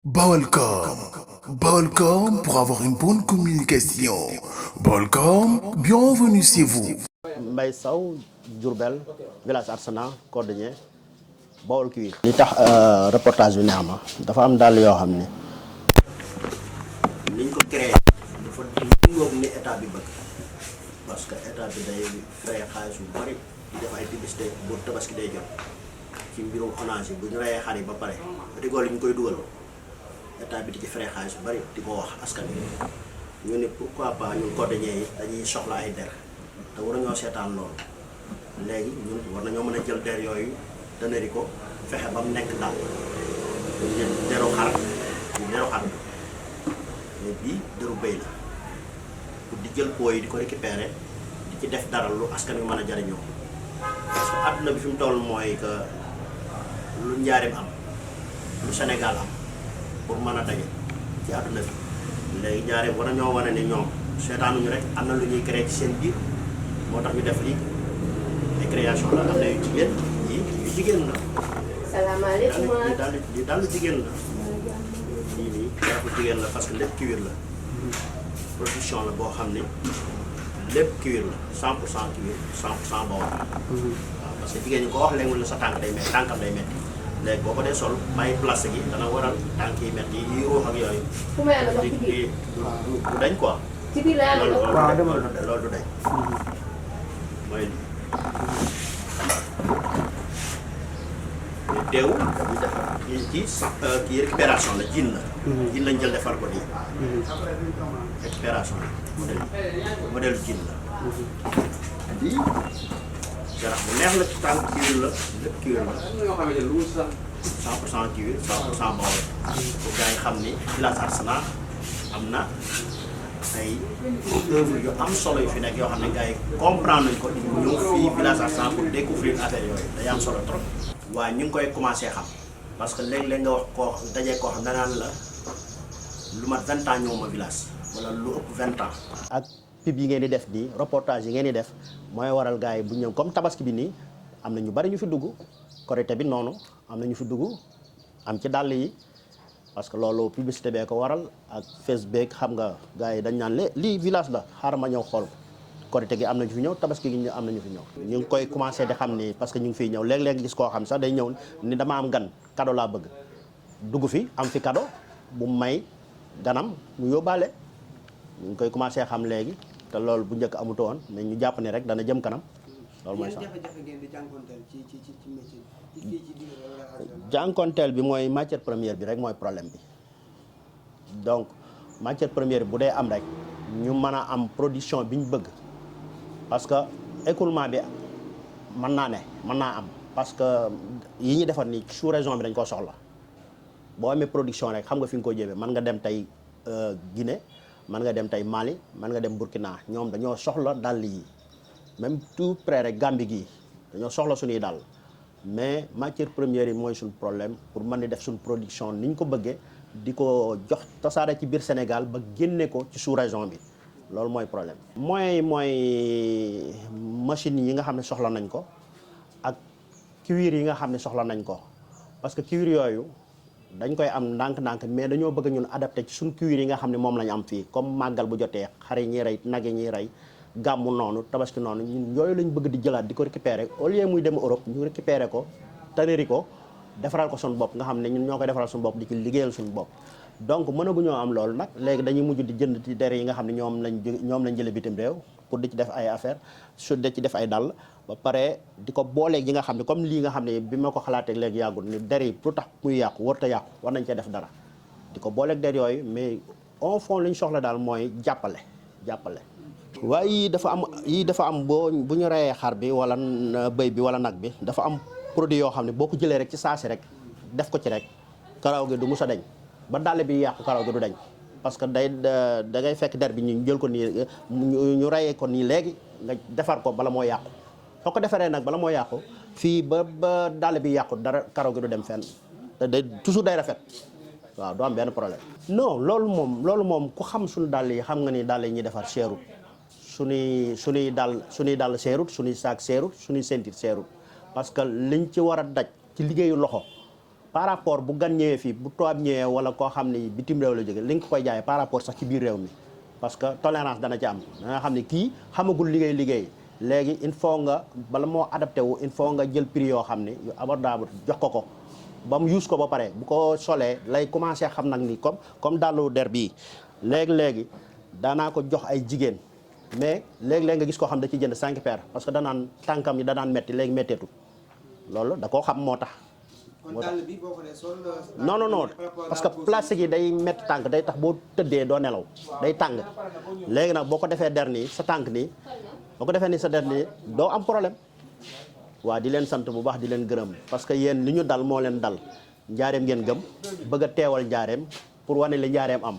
Balcom. Balcom pour avoir une bonne communication. Balcom, bienvenue chez vous. Mbaye Sow Diourbel village Arsenal cordonnier Baol Cuir. li tax reportage bi neex ma dafa am dàll yoo xam ne niñ ko créé dafa dingoog ni état bi bëgg parce que état bi day frais xaalis bu bari di def ay publicité bu tabaski day jot ci mbirum onage bu ñu reyee xar yi ba pare rigol yi ñu koy dugal état bi di ci frais xaalis bu bari di ko wax askan bi ñu ne pourquoi pas ñun cordonnier yi dañuy soxla ay der te war nañoo seetaan loolu léegi ñun war nañoo mën a jël der yooyu dënëri ko fexe ba mu nekk daal deru xar mais bii deru bëy la pour di jël po yi di ko récupérer di ci def dara lu askan wi mën a jariñoo parce que àdduna bi fi mu toll mooy que lu njaarim am lu Sénégal am pour mën a daje ci àdduna bi léegi njaarim war nañoo wane ne ñoom seetaanuñu rek am na lu ñuy créer ci seen biir moo tax ñu def lii ay création la am na yu jigéen yu jigéen la. salaamaaleykum lii daal jigéen la. lii nii daal jigéen la parce que lépp cuir la. production la boo xam ne lépp cuir la 100% cuir 100% Bawol. waaw parce que jigéen ñi ko wax léegi la sa tànk day métti tànkam day métti léegi boo ko dee sol bàyyi plastique yi dana waral tànk yi métti yi ruux ak yooyu. fu may ànd ak du dañ quoi. ci biir laa loolu du dañ. mooy lii mais teewul dañuy defar kii récupération la jin la. jin lañ jël defar ko nii. récupération la modèle jin la. lii jarax bu neex la ci tànk cuir la lépp cuir la 100% cuir 100% Bawol. pour gars yi xam ni village Arsenal am na ay œuvre yu am solo yu fi nekk yoo xam ne gars yi comprendre nañ ko ñëw fii village Arsenal pour découvrir affaire yooyu day am solo trop. waaye ñu ngi koy commencé xam parce que léeg-léeg nga wax koo dajee koo xam danaan la lu mat 20 ans ñëw ma village wala lu ëpp 20 ans. ak pub yi ngeen di def nii reportage yi ngeen di def mooy waral gars yi bu ñëw comme tabaski bi nii am na ñu bari ñu fi dugg Korité bi noonu am na ñu fi dugg am ci dàll yi. parce que loolu publicité bee ko waral ak Facebook xam nga gars yi dañ naan lii village la xaaral ma ñëw xool Korité gi am nañu fi ñëw tabaski gi am nañu fi ñëw. ñu ngi koy commencé di xam ni parce que ñu ngi fiy ñëw léeg-léeg gis koo xam sax day ñëw ni dama am gan cadeau laa bëgg dugg fi am fi cadeau bu may ganam mu yóbbaale ñu ngi koy commencé xam léegi te loolu bu njëkk amuto woon mais ñu jàpp ni rek dana jëm kanam loolu mooy sax. jànkonteel bi mooy matière première bi rek mooy problème bi donc matière première bi bu dee am rek ñu mën a am production bi ñu bëgg parce que écoulement bi mën naa am parce que yi ñuy defar ni sous région bi dañ koo soxla boo amee production rek xam nga fi nga ko jëmee mën nga dem tey Guinée mën nga dem tey Mali mën nga dem Burkina ñoom dañoo soxla dàll yi même tout près rek Gambie gii dañoo soxla suñuy dàll mais matière première yi mooy suñu problème pour mën di def suñu production ni ñu ko bëggee di ko jox tasaare ci biir Sénégal ba génne ko ci sous-région bi loolu mooy problème. mooy machines yi nga xam ne soxla nañ ko ak cuir yi nga xam ne soxla nañ ko parce que cuir yooyu dañ koy am ndànk-ndànk mais dañoo bëgg ñun adapté ci suñu cuir yi nga xam ne moom lañ am fii comme màggal bu jotee xar yi ñuy rey nag yi ñuy rey. gàmmu noonu tabaski noonu ñun yooyu lañ bëgg di jëlaat di ko récupérer au lieu muy dem Europe ñu récupérer ko taneri ko defaral ko suñu bopp nga xam ne ñun ñoo koy defaral suñu bopp di ci liggéeyal suñu bopp donc mënaguñoo am loolu nag léegi dañuy mujj di jënd ci der yi nga xam ne ñoom lañ jële bitim réew pour di ci def ay affaire su di ci def ay dàll ba pare di ko booleeg yi nga xam ne comme lii nga xam ne bi ma ko xalaatee léegi yàggul ni der yi lu tax muy yàqu warut a yàqu war nañ cee def dara di ko booleeg der yooyu mais au fond li ñu soxla daal mooy jàppale waaye yii dafa am bu ñu reyee xar bi wala bëy bi wala nag bi dafa am produit yoo xam ne boo ko jëlee rek ci saasi rek def ko ci rek karaw gi du mus a dañ ba dàll bi yàqu karaw gi du dañ parce que da ngay fekk der bi ñu jël ko nii ñu reyee ko nii léegi nga defar ko bala moo yàqu soo ko defaree nag bala moo yàqu fii ba dàll bi yàqu dara karaw gi du dem fenn te day toujours day rafet waaw du am benn problème. non loolu moom ku xam suñu dàll yi xam nga ni dàll yi ñuy defar seerut suñuy dàll seerut suñuy saak seerut suñuy sentir seerut parce que liñ ci war a daj ci liggéeyu loxo par rapport bu gan ñëwee fii bu tubaab ñëwee wala koo xam ni bitim réew la jóge li nga ko koy jaayee par rapport sax ci biir réew mi parce que tolérance dana ci am danga xam ne kii xamagul liggéey léegi il faut nga bala moo adapté wu il faut nga jël prix yoo xam ne yu abordable jox ko ba mu use ko ba pare bu ko solee lay commencé xam nag ni comme dàllu der bii léegi daanaa ko jox ay jigéen mais léegi-léegi nga gis koo xam da ci jënd 5 paires parce que danaan tànkam yi danaan metti léegi metteetu loolu da koo xam moo tax non parce que plastique yi day métti tànk day tax boo tëddee doo nelaw day tàng léegi nag boo ko defee der nii sa tànk nii boo ko defee nii sa der nii doo am problème waa di leen sant bu baax di leen gërëm parce que yéen li ñu dal moo leen dal njaareem ngeen gëm bëgg a teewal njaareem pour wane li njaareem am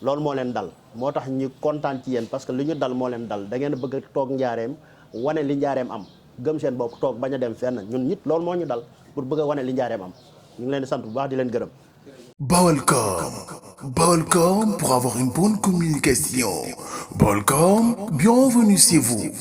loolu moo leen dal moo tax ñu kontaan ci yéen parce que li ñu dal moo leen dal da ngeen bëgg a toog njaareem wane li njaareem am gëm seen bopp toog bañ a dem fenn ñun nit loolu moo ñu dal pour bëgg a wane li njaareem am ñu ngi leen di sant bu baax di leen gërëm. Balcom pour avoir une bonne communication. Balcom, bienvenue chez vous.